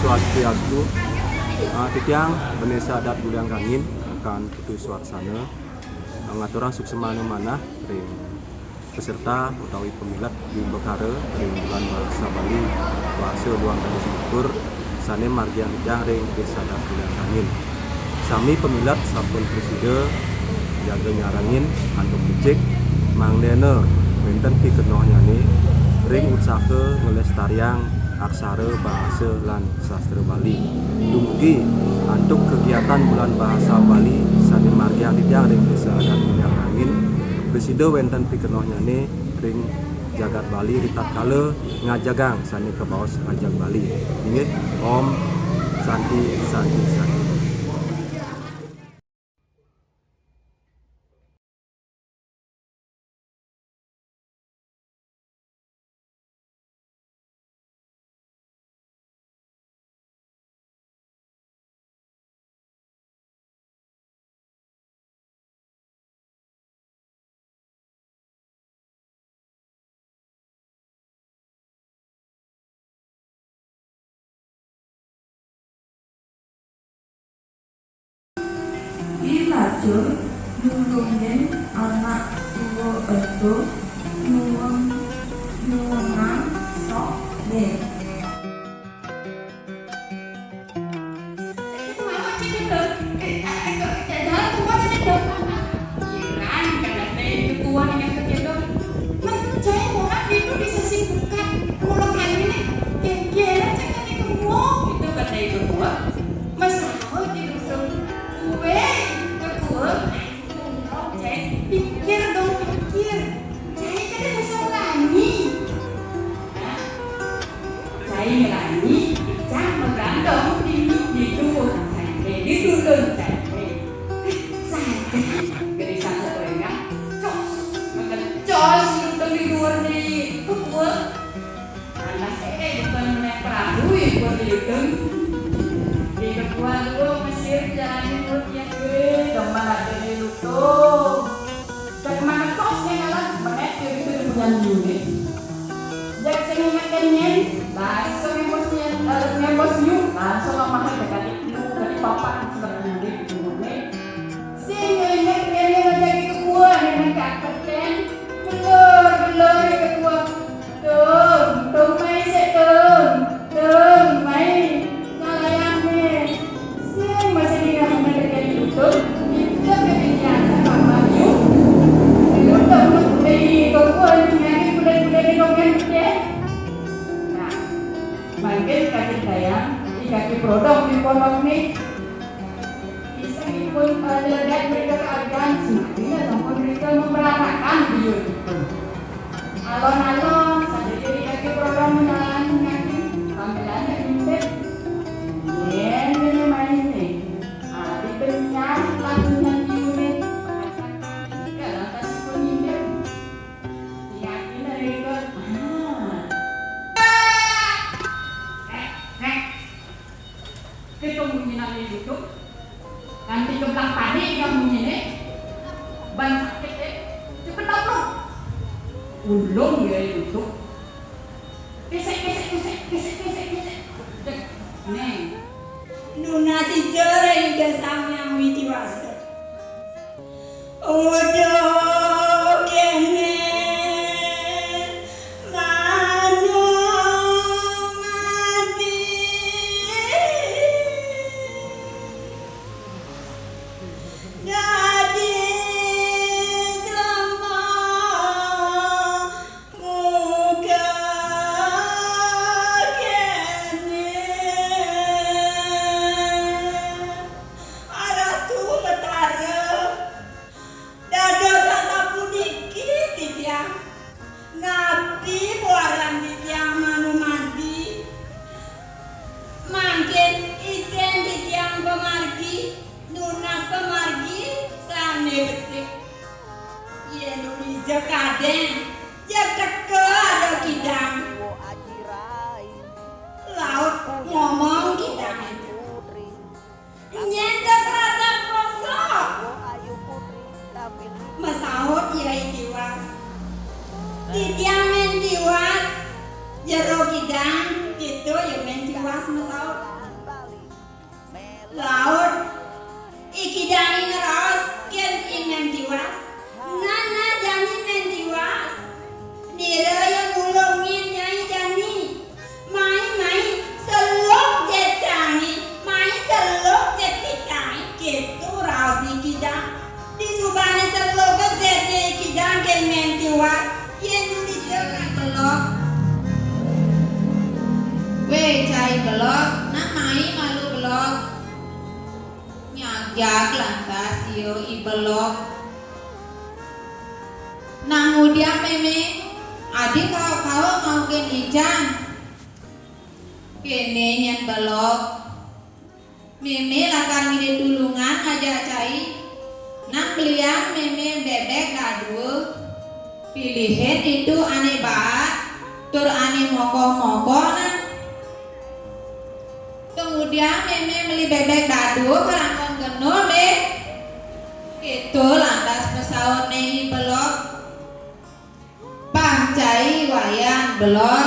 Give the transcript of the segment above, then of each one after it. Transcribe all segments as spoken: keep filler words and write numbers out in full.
Swastiastu. Ah, titiang Bendesa Adat Guliang Kangin, Kakan Putu Suarsana, ah, ngaturang suksmana manah ring peserta utawi pamilet wimbakara ring Bulan Bahasa Bali, Bahasa Luang Taun Selikur, sane margiang titiang ring Desa Adat Guliang Kangin. Sami pamilet sampun prasida jaga nyarengin antuk becik, mangdene wenten pikenohnyane ring utsaha nglestariang aksara, bahasa, lan sastra Bali. Dumugi antuk kegiatan Bulan Bahasa Bali sane margiang titiang ring Desa Adat Guliang Kangin, prasida wenten pikenohnyane ring jagat Bali ritatkala ngajegang sane kabaos ajeg Bali. Inggih, Om Santi, Santi, Santi. Ilacur nulungin anak tua ento nuwun nuwunang sok nih. Masaut Ida Sang, "Wéh, Ketua, ayo dong, Cai, pikir dong, pikir. Cai kan ada masalah nih." Nah, Cai ngelangi, cang megantong di, di duur cai, di dudun cai. Saja, gede satu telinga, cos, megecos, dudun di duur di kebun. Anak eh, bukan menaik perahu, ya, buat di dudun. Di kebun dulu, mesir, jalanin, buat dia, eh, demen aja di dudun. Cak mana tos nih ngalah, menek, ya, gitu, di punya unit. Jak sing inget kenyén, langsung ngempos nyén, eh, ngempos nyu, langsung ngomongnya ke tadi nyu, tadi papa, sudah nyari, gitu, nih. Sing inget kenyén, ngajak ke gua, nih, main ke angketen. Belur, belur, ke gua. Tung, tung, mai, sik, tung. Tung, mai. Ngalayan, nih. Sing masih dingin, udah terjadi lutut, kita ketinggian sama maju. Lutut, lutut, dari kekuatan, nyari kulit-kulit di dongeng, deh. Nah, mangkin kaki sayang, di kaki produk di pondok nih. Bisa ipun, eh, ledak mereka keadaan, semakin ya, ampun, mereka memberantakan di YouTube. Alon-alon, sadaya ri kaki program menalan nyaki, sambilan nyaki intip. Yén kéné mainé, adi kenyang lagunya diuné, pakasakan, ya, lantas ipun nyindir. Yakin dari ikut. Ah. Nek, nek. Kéto munyiné YouTube. Nganti kembang padi ya munyiné. Ban sakit, eh. Cepet apa? Ulung ya YouTube. Kesek, kesek, kesek, kesek, kesek, kesek. Nih. Nunas ija ring Ida Sang Hyang Widhi Wasa. Uduh kéné manumadi. Dadi srama muka kéné. Aratu Betara, dados asapuniki titiang. Napi pawaran titiang manumadi? Mangkin icén titiang pamargi, nunas pamargi sané becik. Yén uli ja kadén, ja teka ada kidang. Laut ngomong kidang. Nyén da krasa krasa. Masaut ya I Tiwas. Titiang mén Tiwas. Jero kidang, kéto ya mén Tiwas masaut. Yak lantas ia I Belog. Nah ngudiang mémé, adi kaok-kaok maukin ican. Kéné nyén Belog. Mémé lakar ngidih tulungan ngajak cai. Nah beliang mémé bébék dadua. Pilihin ditu ané baat, tur ané mokoh-mokoh nah. Kemudian mémé meli bébék dadua kalangkon genun, méh. Kéto lantas pasautné I Belog. Bah cai Wayan Belog,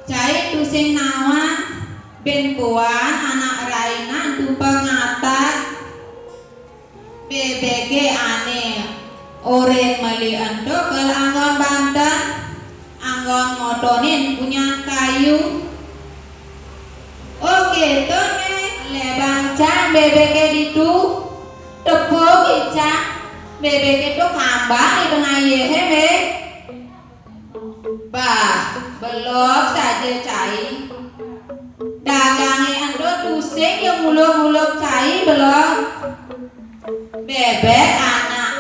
cai tusing nawang, bin puan anak rainan tumpek ngatak. Bébéké ané orin meli ento kel anggon banten, anggon ngotonin punyan kayu. Oh kéto, méh, lébang cang bébéké ditu. Tepuk icang, bébéké to kambang di tengah yéhé, méh. Bah, Belog saja cai. Dagangé ento tusing ia nguluk-nguluk cai, Belog. Bébék anak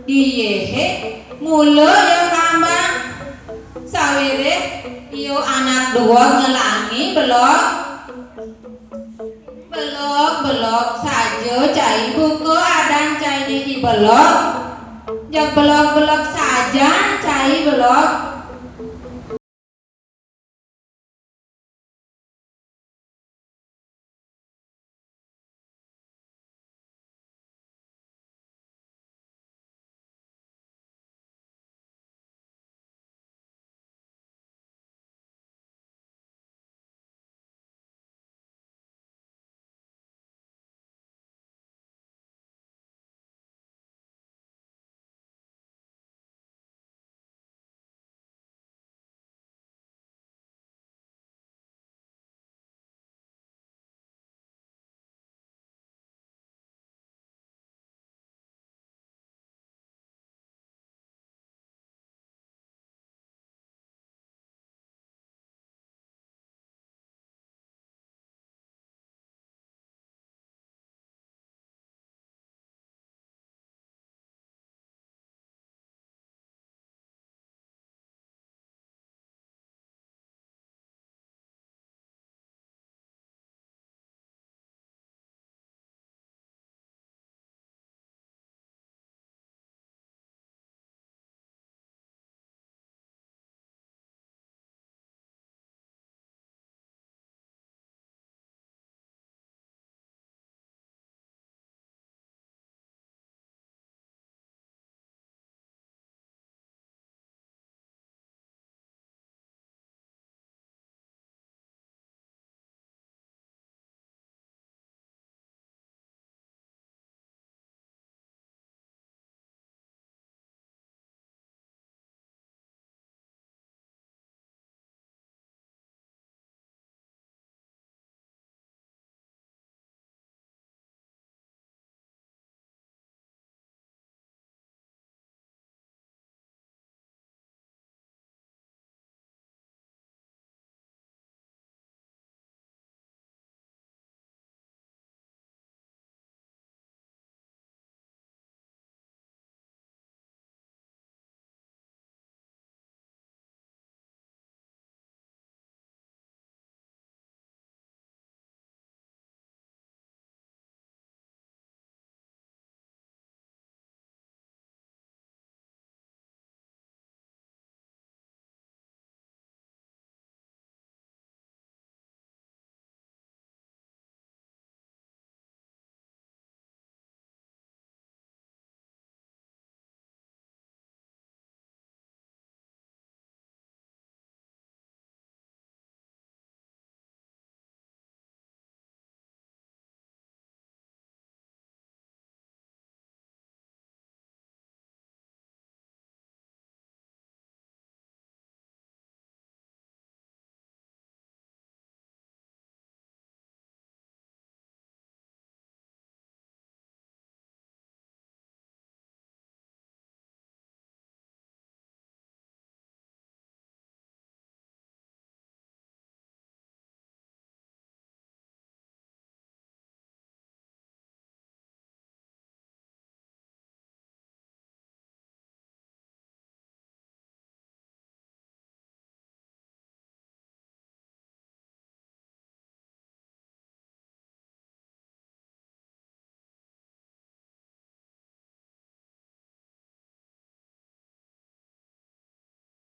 di yéhé mula ia kambang. Sawiréh ia anak dueg ngelangi, Belog. Belog, Belog saja cai, buka adan cainé I Belog. Jeg Belog-Belog saja cai, Belog.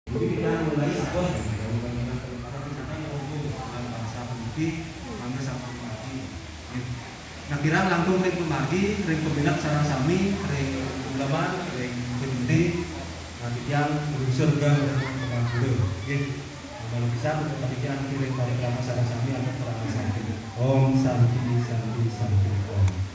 Jadi kita mulai apa? Kita mulai dengan penukaran rencana yang umum dengan bahasa pendidik, ngambil sama pagi. Nah, kirang langkung ring pemagi, ring peminat sareng sami, ring ulaman, ring pendidik, nah, titiang meluncur ke pemangku. Nggih. Kalau bisa untuk panitia nanti ring parikrama sareng sami atau parikrama sami. Om Santi, Santi, Santi, Om.